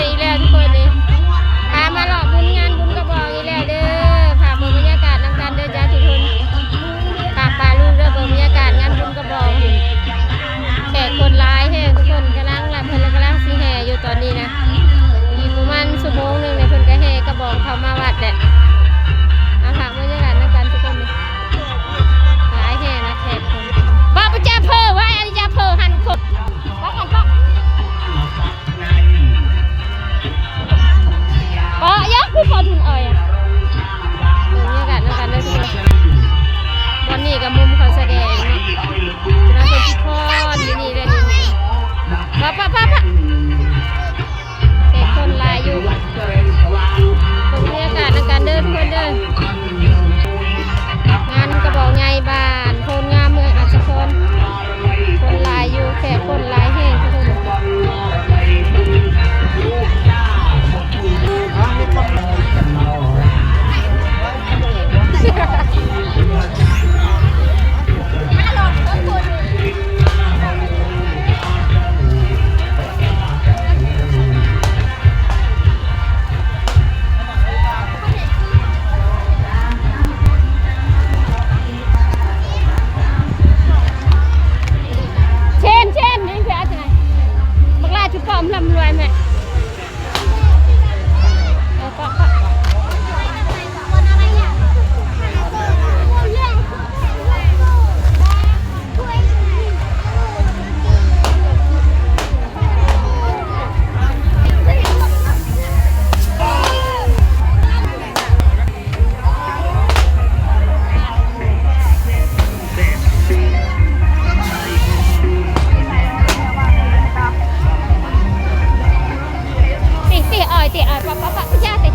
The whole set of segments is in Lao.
ອີກແລ້ວທຸກຄົນເດ້ ພາມາເລາະບຸນງານບຸນກະບອງອີກແລ້ວເດີ. ຝາກເບິ່ງບັນຍາກາດນຳກັນເດີຈ້າທຸກຄົນ. ຝາກປ້າລຸງເດີ ເບິ່ງບັນຍາກາດງານບຸນກະບອງ. ແຂກຄົນຫຼາຍແຮງທຸກຄົນ. ກຳລັງລຳ ເພິ່ນກຳລັງຊິແຫ່ຢູ່ຕອນນີ້ນະ. ອີກປະມານຊົ່ວໂມງໜຶ່ງເລີຍ ເພິ່ນກະແຫ່ກະບອງເຂົ້າມາວັດແຫຼະ. ເອົາ ຝາກບັນຍາກາດນຳກັນທຸກຄົນເດີ. ຫຼາຍແຮງນະແຂກຄົນ. ເພາະໄປຈັບເພີ້ໄວ້ ອັນນີ້ຈັບເພີ້ຫັ້ນຄົນ. ປະກັນປະ ເກາະຍັກຜູ້ຂໍທຶນເອີຍ. ເບິ່ງບັນຍາກາດນຳກັນເດີທຸກຄົນ. ບ່ອນນີ້ກໍມຸມເຂົາສະແດງເນາະ. ຈະມາເປັນພິທີກອນຢູ່ນີ້ແຫຼະນີ້. ປະ ປະ ປະ ປະ. ແຂກຄົນຫຼາຍຢູ່. ເບິ່ງບັນຍາກາດນຳກັນເດີທຸກຄົນເດີ. ງານກະບອງໃຫຍ່ບ້ານໂພນງາມ ເມືອງອັດສະພອນ. ຄົນຫຼາຍຢູ່ ແຂກຄົນຫຼາຍແຮງທຸກຄົນ. ເຊນ ເຊນ ນີ້ຄືອາຈານ ບັກຫຼ້າຈຸເກາະ ລຳລວຍແມ່. ຕິ ຕິ ອອຍ ຕິ ອອຍ ປະ ປະ ປະ ຢ່າ ຕິ.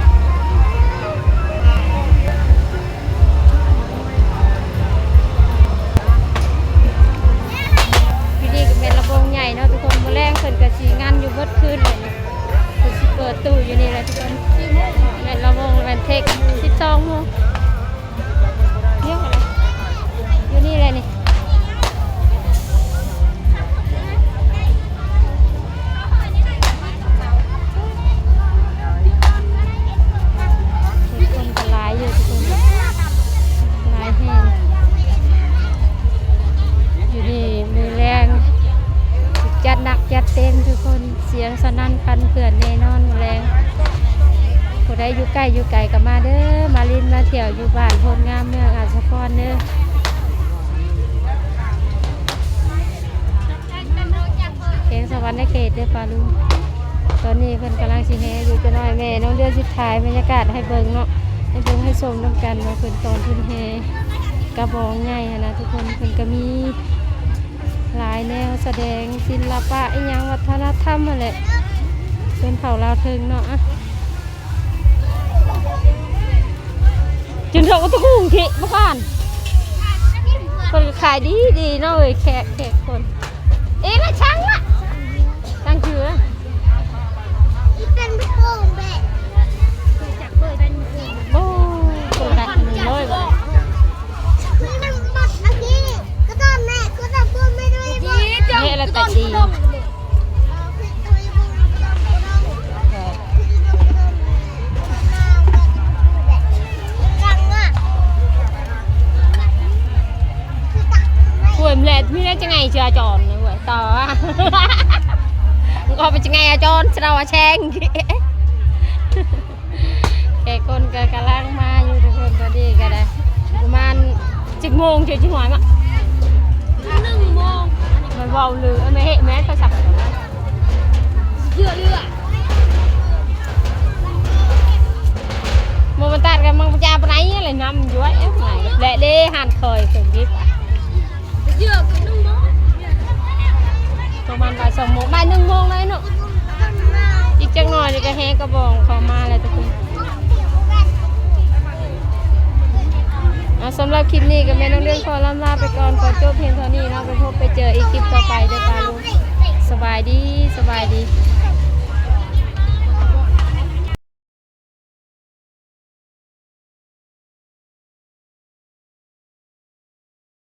ຢູ່ນີ້ກໍແມ່ນລຳວົງໃຫຍ່ເນາະທຸກຄົນ. ມື້ແລງເພິ່ນກໍຊິງັນຢູ່ເບິດຄືນເລີຍ. ເພິ່ນຊິເປີດຕູ້ຢູ່ນີ້ແຫຼະທຸກຄົນ. ແມ່ນລຳວົງແມ່ນເທັກ ສິບສອງໂມງ. ຢູ່ນີ້ແຫຼະນີ້. ຄົນກໍຫຼາຍຢູ່ທຸກຄົນ ຫຼາຍແຮງ. ຢູ່ນີ້ມື້ແລງຈັດໜັກຈັດເຕັມທຸກຄົນ. ສຽງສະໜັ່ນພັນເພື່ອນແນ່ນອນມື້ແລງ. ຜູ້ໃດຢູ່ໃກ້ຢູ່ໄກກໍມາເດີ ມາຫຼິ້ນມາທ່ຽວຢູ່ບ້ານໂພນງາມ ເມືອງອາດສະພອນເດີ. ແຂວງສະຫວັນນະເຂດເດີປ້າລຸງ. ຕອນນີ້ເພິ່ນກຳລັງຊິແຫ່ຢູ່. ຈັກໜ້ອຍແມ່ນ້ອງເດືອນຊິຖ່າຍບັນຍາກາດໃຫ້ເບິ່ງເນາະ ໃຫ້ເບິ່ງໃຫ້ຊົມນຳກັນວ່າເພິ່ນ ຕອນເພິ່ນແຫ່ກະບອງໃຫຍ່ຫັ້ນນະທຸກຄົນ. ເພິ່ນກໍມີຫຼາຍແນວສະແດງສິລະປະ ອີ່ຫຍັງ ວັດທະນະທຳຫັ້ນແຫຼະ ຊົນເຜົ່າລາວເທິງເນາະ. ຈົນເຖົາອຸຕະກຸງທິບໍ່ຄານ ເພິ່ນກໍຂາຍດີໆເນາະເອີຍ. ແຂກ ແຂກຄົນ ເອລະ ຊ່າງລະ ຕັ້ງຊື່ ອີເປັນໂປ່ງແບະ ໂອ້ ຄົນລະໜຶ່ງຮ້ອຍບາດ. ເນລະຕະດີ ໂອ້ຍ ແຫຼະ ມີແຕ່ຈະໄງເທື່ອຈອນເວີຍ ຕໍ່ ມັນກໍເປັນຈະໄງອາຈອນ ສະເອົາແຊງ. ແຂກຄົນກໍກຳລັງມາຢູ່ທຸກຄົນ. ຕອນນີ້ກໍໄດ້ປະມານຈັກໂມງ ເຈົ້າຈິຫວຍມາ ໜຶ່ງໂມງ. ມັນເວົ້າລື ເອີ ແມ່ເຮ ແມ່ໂທລະສັບ ເຫຼືອເຫຼືອ ໂມມັນຕັດກັນມັງປະຈາປະໄນ ແລະ ນຳຢູ່ ເອີ ແລະເດ້ ຮ້ານຄອຍເພິ່ນດິ ປະມານບ່າຍສອງໂມງ ບ່າຍໜຶ່ງໂມງແລ້ວເນາະ. ອີກຈັກໜ້ອຍນີ້ກໍແຫ່ກະບອງເຂົ້າມາແລ້ວທຸກຄົນ. ອ່າ ສຳລັບຄລິບນີ້ກໍແມ່ນນ້ອງເດືອນຂໍລ່ຳລາໄປກ່ອນ ຂໍຈົບພຽງເທົ່ານີ້ເນາະ. ໄປພົບໄປເຈີອີກຄລິບຕໍ່ໄປເດີປ້າລຸງ. ສະບາຍດີ ສະບາຍດີ.